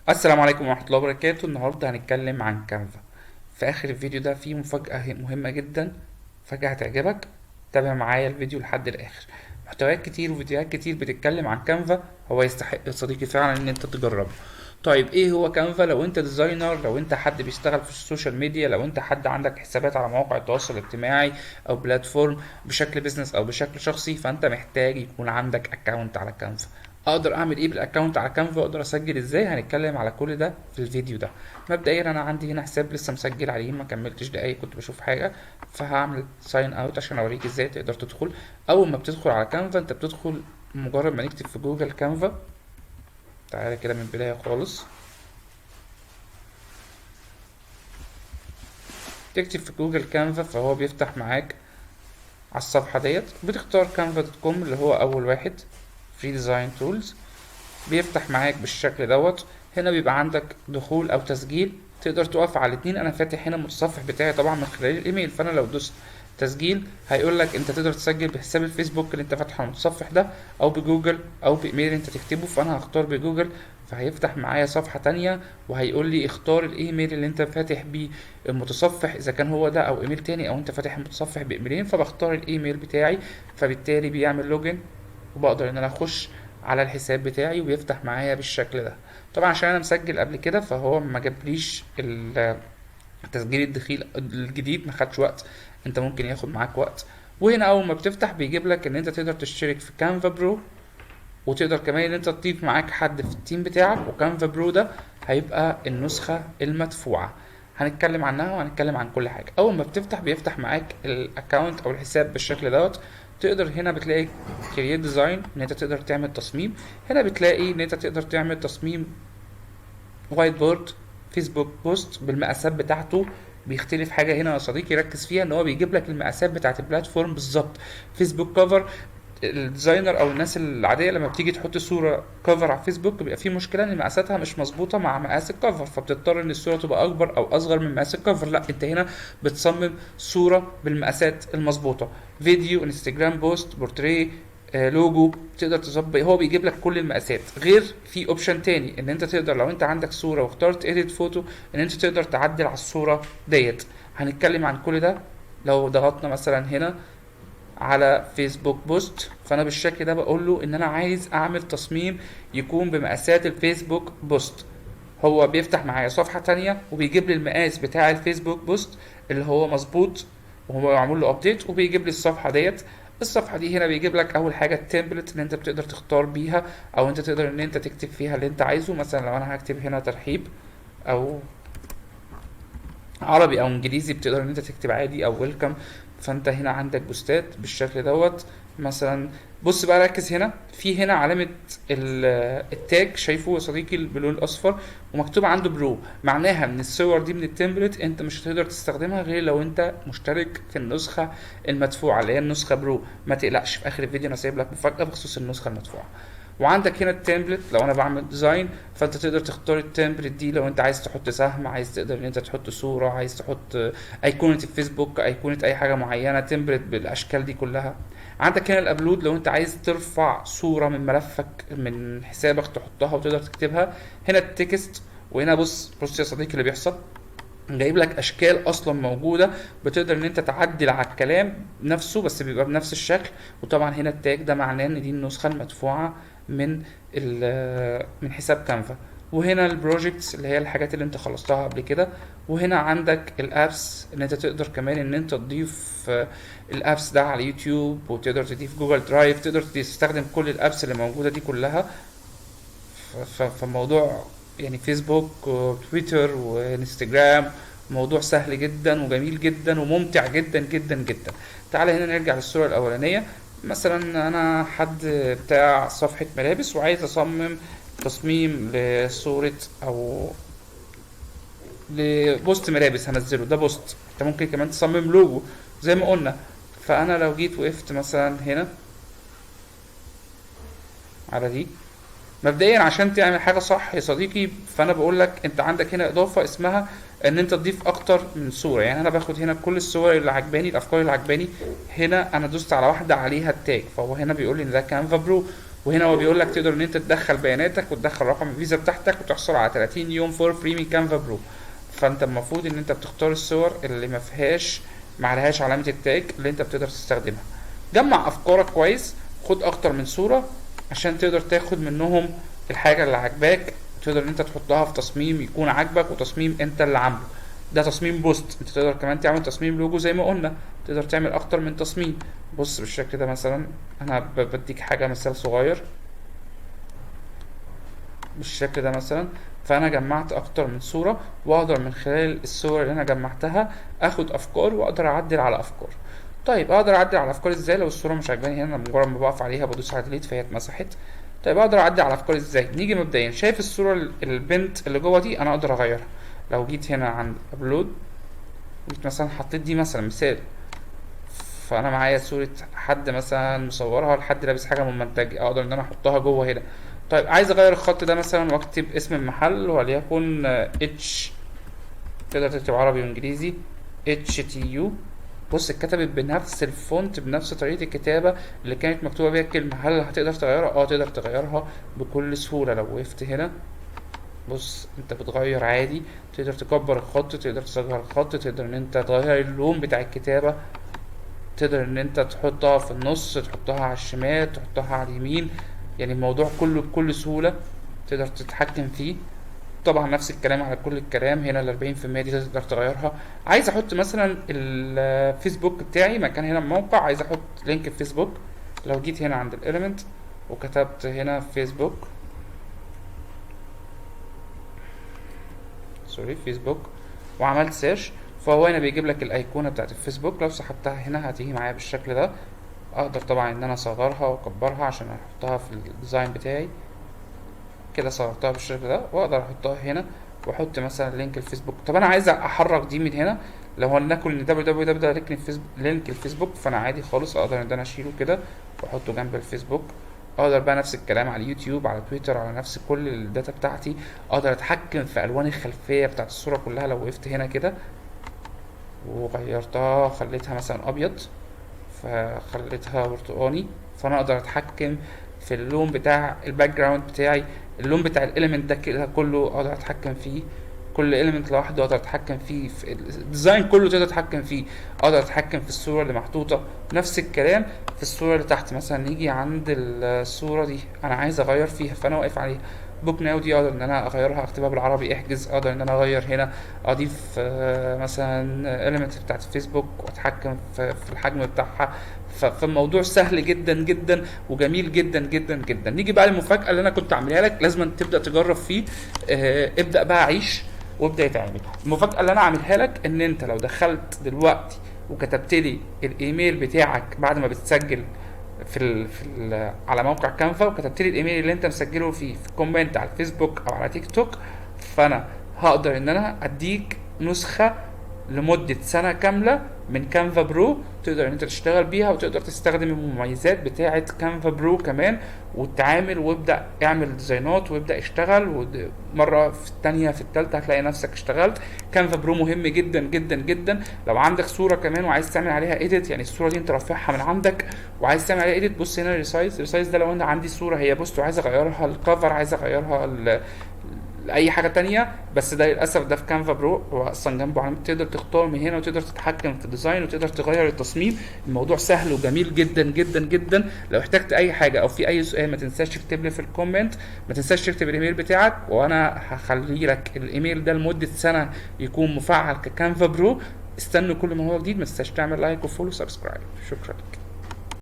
السلام عليكم ورحمة الله وبركاته. النهاردة هنتكلم عن كانفا. في آخر الفيديو ده في مفاجأة مهمة جدا، مفاجأة هتعجبك. تابع معايا الفيديو لحد الآخر. محتويات كتير وفيديوهات كتير بتتكلم عن كانفا، هو يستحق يا صديقي فعلا ان انت تجربه. طيب ايه هو كانفا؟ لو انت designer، لو انت حد بيشتغل في ال social media، لو انت حد عندك حسابات على مواقع التواصل الاجتماعي او platform بشكل business او بشكل شخصي، فانت محتاج يكون عندك account على كانفا. اقدر اعمل ايه بال account على كانفا؟ اقدر اسجل ازاي؟ هنتكلم على كل ده في الفيديو ده. مبدئيا انا عندي هنا حساب لسه مسجل عليه، ما كملتش دقايق كنت بشوف حاجة، فهعمل sign out عشان اوريك ازاي تقدر تدخل. اول ما بتدخل على كانفا انت بتدخل مجرد ما نكتب في جوجل كانفا. تعالى كده من البداية خالص، تكتب في جوجل كانفا فهو بيفتح معاك على الصفحة ديت. بتختار كانفا dot com اللي هو اول واحد free design tools، بيفتح معاك بالشكل دوت. هنا بيبقى عندك دخول او تسجيل، تقدر تقف على الاتنين. انا فاتح هنا المتصفح بتاعي طبعا من خلال الايميل، فانا لو دوست تسجيل هيقول لك انت تقدر تسجل بحساب الفيسبوك اللي انت فاتحة على المتصفح ده، او بجوجل، او بايميل انت تكتبه. فانا هختار بجوجل، فهيفتح معايا صفحة تانية وهيقول لي اختار الايميل اللي انت فاتح بيه المتصفح، اذا كان هو ده او ايميل تاني، او انت فاتح المتصفح بايميلين. فبختار الايميل بتاعي، فبالتالي بيعمل login وبقدر ان انا اخش على الحساب بتاعي وبيفتح معايا بالشكل ده. طبعا عشان انا مسجل قبل كده فهو ما جابليش تسجيل الدخيل الجديد، ما خدش وقت، انت ممكن ياخد معاك وقت. وهنا اول ما بتفتح بيجيب لك ان انت تقدر تشترك في كانفا برو، وتقدر كمان ان انت تضيف معاك حد في ال team بتاعك. وكانفا برو ده هيبقى النسخة المدفوعة، هنتكلم عنها وهنتكلم عن كل حاجة. اول ما بتفتح بيفتح معاك ال account او الحساب بالشكل دوت. تقدر هنا بتلاقي create design ان انت تقدر تعمل تصميم، هنا بتلاقي ان انت تقدر تعمل تصميم whiteboard، فيسبوك post بالمقاسات بتاعته. بيختلف حاجة هنا يا صديقي ركز فيها، ان هو بيجيب لك المقاسات بتاعت ال platform بالظبط. فيسبوك cover، ال designer او الناس العادية لما بتيجي تحط صوره cover على فيسبوك بيبقى في مشكلة ان مقاساتها مش مظبوطة مع مقاس ال cover، فبتضطر ان الصورة تبقى اكبر او اصغر من مقاس ال cover. لا، انت هنا بتصمم صوره بالمقاسات المظبوطه. فيديو، انستجرام post، بورتريه، لوجو، تقدر تظبط، هو بيجيب لك كل المقاسات. غير في option تاني ان انت تقدر لو انت عندك صوره واخترت edit photo ان انت تقدر تعدل على الصورة ديت. هنتكلم عن كل ده. لو ضغطنا مثلا هنا على فيسبوك post، فانا بالشكل ده بقول له ان انا عايز اعمل تصميم يكون بمقاسات الفيسبوك post. هو بيفتح معايا صفحة تانية وبيجيب لي المقاس بتاع الفيسبوك post اللي هو مظبوط وهو معمول له update، وبيجيب لي الصفحة ديت. الصفحة دي هنا بيجيب لك اول حاجة ال template اللي انت بتقدر تختار بيها، او انت تقدر ان انت تكتب فيها اللي انت عايزه. مثلا لو انا هكتب هنا ترحيب او عربي او انجليزي بتقدر ان انت تكتب عادي، او welcome. فانت هنا عندك بوستات بالشكل دوت. مثلا بص بقى ركز هنا، في هنا علامة ال tag، شايفه يا صديقي باللون الاصفر ومكتوب عنده pro، معناها ان الصور دي من ال template انت مش هتقدر تستخدمها غير لو انت مشترك في النسخة المدفوعة اللي هي النسخة pro. ما تقلقش، في اخر الفيديو انا سايب لك مفاجأة بخصوص النسخة المدفوعة. وعندك هنا ال template، لو انا بعمل design فانت تقدر تختار ال template دي لو انت عايز تحط سهم، عايز تقدر ان انت تحط صورة، عايز تحط ايقونة الفيسبوك، ايقونة اي حاجة معينة، template بالاشكال دي كلها. عندك هنا ال upload لو انت عايز ترفع صورة من ملفك من حسابك تحطها وتقدر تكتبها. هنا ال text، وهنا بص يا صديقي اللي بيحصل، جايب لك اشكال اصلا موجودة بتقدر ان انت تعدل على الكلام نفسه بس بيبقى بنفس الشكل. وطبعا هنا ال tag ده معناه ان دي النسخة المدفوعه من حساب كانفا. وهنا ال projects اللي هي الحاجات اللي انت خلصتها قبل كده. وهنا عندك ال apps ان انت تقدر كمان ان انت تضيف ال apps ده على يوتيوب، وتقدر تضيف جوجل درايف، تقدر تستخدم كل ال apps اللي موجودة دي كلها. فالموضوع فيسبوك وتويتر وانستجرام موضوع سهل جدا وجميل جدا وممتع جدا جدا جدا. تعالى هنا نرجع للصورة الأولانية. مثلا أنا حد بتاع صفحة ملابس وعايز أصمم تصميم لصورة أو ل post ملابس هنزله، ده post. أنت ممكن كمان تصمم لوجو زي ما قلنا. فأنا لو جيت وقفت مثلا هنا على دي، مبدئيا عشان تعمل حاجة صح يا صديقي، فأنا بقول لك أنت عندك هنا إضافة اسمها إن أنت تضيف أكتر من صورة. أنا باخد هنا كل الصور اللي عجباني، الأفكار اللي عجباني. هنا أنا دوست على واحدة عليها ال tag، فهو هنا بيقول لي إن ده كانفا برو. وهنا هو بيقول لك تقدر ان انت تدخل بياناتك وتدخل رقم الفيزا بتاعتك وتحصل على 30 يوم for free من Canva Pro. فانت المفروض ان انت بتختار الصور اللي ما فيهاش، ما عليهاش علامة ال tag اللي انت بتقدر تستخدمها. جمع افكارك كويس، خد اكتر من صورة عشان تقدر تاخد منهم الحاجة اللي عاجباك، تقدر ان انت تحطها في تصميم يكون عاجبك وتصميم انت اللي عامله. ده تصميم post، انت تقدر كمان تعمل تصميم لوجو زي ما قلنا، تقدر تعمل اكتر من تصميم. بص بالشكل ده مثلا، انا بديك حاجة مثال صغير بالشكل ده مثلا. فانا جمعت اكتر من صورة، واقدر من خلال الصور اللي انا جمعتها اخد افكار واقدر اعدل على افكار. طيب اقدر اعدل على افكار ازاي لو الصورة مش عجباني؟ هنا انا مجرد ما بقف عليها بدوس على delete فهي اتمسحت. طيب اقدر اعدل على افكار ازاي؟ نيجي مبدئيا، شايف الصورة البنت اللي جوه دي انا اقدر اغيرها. لو جيت هنا عند upload، جيت مثلا حطيت دي مثلا مثال، فانا معايا صورة حد مثلا مصورها لحد لابس حاجة من منتج، اقدر ان انا احطها جوه هنا. طيب عايز اغير الخط ده مثلا واكتب اسم المحل وليكن H، تقدر تكتب عربي وانجليزي HTU. بص اتكتبت بنفس ال font بنفس طريقة الكتابة اللي كانت مكتوبة بيها الكلمة. هل هتقدر تغيرها؟ تقدر تغيرها بكل سهولة. لو وقفت هنا بص انت بتغير عادي، تقدر تكبر الخط، تقدر تصغر الخط، تقدر ان انت تغير اللون بتاع الكتابة، تقدر ان انت تحطها في النص، تحطها على الشمال، تحطها على اليمين. الموضوع كله بكل سهولة تقدر تتحكم فيه. طبعا نفس الكلام على كل الكلام. هنا ال أربعين في المية دي تقدر تغيرها. عايز احط مثلا الفيسبوك بتاعي مكان هنا الموقع، عايز احط link الفيسبوك. لو جيت هنا عند ال element وكتبت هنا فيسبوك، sorry فيسبوك، وعملت search، فهو هنا بيجيب لك الايقونه بتاعت الفيسبوك. لو سحبتها هنا هتيجي معايا بالشكل ده. اقدر طبعا ان انا اصغرها واكبرها عشان احطها في ال design بتاعي كده. صغرتها بالشكل ده واقدر احطها هنا واحط مثلا link الفيسبوك. طب انا عايز احرك دي من هنا، لو هناكل ان دبليو دبليو دبليو ده link الفيسبوك، فانا عادي خالص اقدر ان انا اشيله كده واحطه جنب الفيسبوك. اقدر بقى نفس الكلام على اليوتيوب، على تويتر، على نفس كل ال data بتاعتي. اقدر اتحكم في الوان الخلفيه بتاعت الصوره كلها. لو وقفت هنا كده وغيرتها خليتها مثلا ابيض، فخليتها برتقاني، فانا اقدر اتحكم في اللون بتاع ال background بتاعي، اللون بتاع ال element ده كده كله اقدر اتحكم فيه. كل element لوحده اقدر اتحكم فيه، في ال design كله تقدر تتحكم فيه. اقدر اتحكم في الصوره اللي محطوطه، نفس الكلام في الصوره اللي تحت. مثلا نيجي عند الصوره دي انا عايز اغير فيها، فانا واقف عليها. book now دي اقدر ان انا اغيرها، اكتبها بالعربي احجز. اقدر ان انا اغير هنا، اضيف مثلا element بتاعت الفيسبوك واتحكم في الحجم بتاعها. فالموضوع سهل جدا جدا وجميل جدا جدا جدا. نيجي بقى للمفاجأة اللي انا كنت عاملها لك، لازم تبدأ تجرب فيه. ابدأ بقى عيش وابدأ يتعامل. المفاجأة اللي انا عاملها لك ان انت لو دخلت دلوقتي وكتبت لي الايميل بتاعك بعد ما بتسجل على موقع كانفا، وكتبت لي الايميل اللي انت مسجله فيه في comment على الفيسبوك او على تيك توك، فانا هقدر ان انا اديك نسخة لمدة سنة كاملة من Canva Pro، تقدر ان انت تشتغل بيها وتقدر تستخدم المميزات بتاعة Canva Pro كمان، وتعامل وابدأ اعمل ديزاينات وابدأ اشتغل، ومرة في التانية في التالتة هتلاقي نفسك اشتغلت. Canva Pro مهم جدا جدا جدا. لو عندك صورة كمان وعايز تعمل عليها edit، يعني الصورة دي انت رافعها من عندك وعايز تعمل عليها edit، بص هنا resize. resize ده لو انا عندي صورة هي post وعايز اغيرها ال cover، عايز اغيرها لأي حاجة تانية، بس ده للأسف ده في Canva Pro هو أصلا جنبه علامة، تقدر تختار من هنا وتقدر تتحكم في ال design وتقدر تغير التصميم. الموضوع سهل وجميل جدا جدا جدا. لو احتجت أي حاجة أو في أي سؤال ما تنساش تكتب لي في ال comment، ما تنساش تكتب الإيميل بتاعك، وأنا هخلي لك الإيميل ده لمدة سنة يكون مفعل ك Canva Pro. استنوا كل ما هو جديد، ما تنساش تعمل like و follow و subscribe. شكرا لك.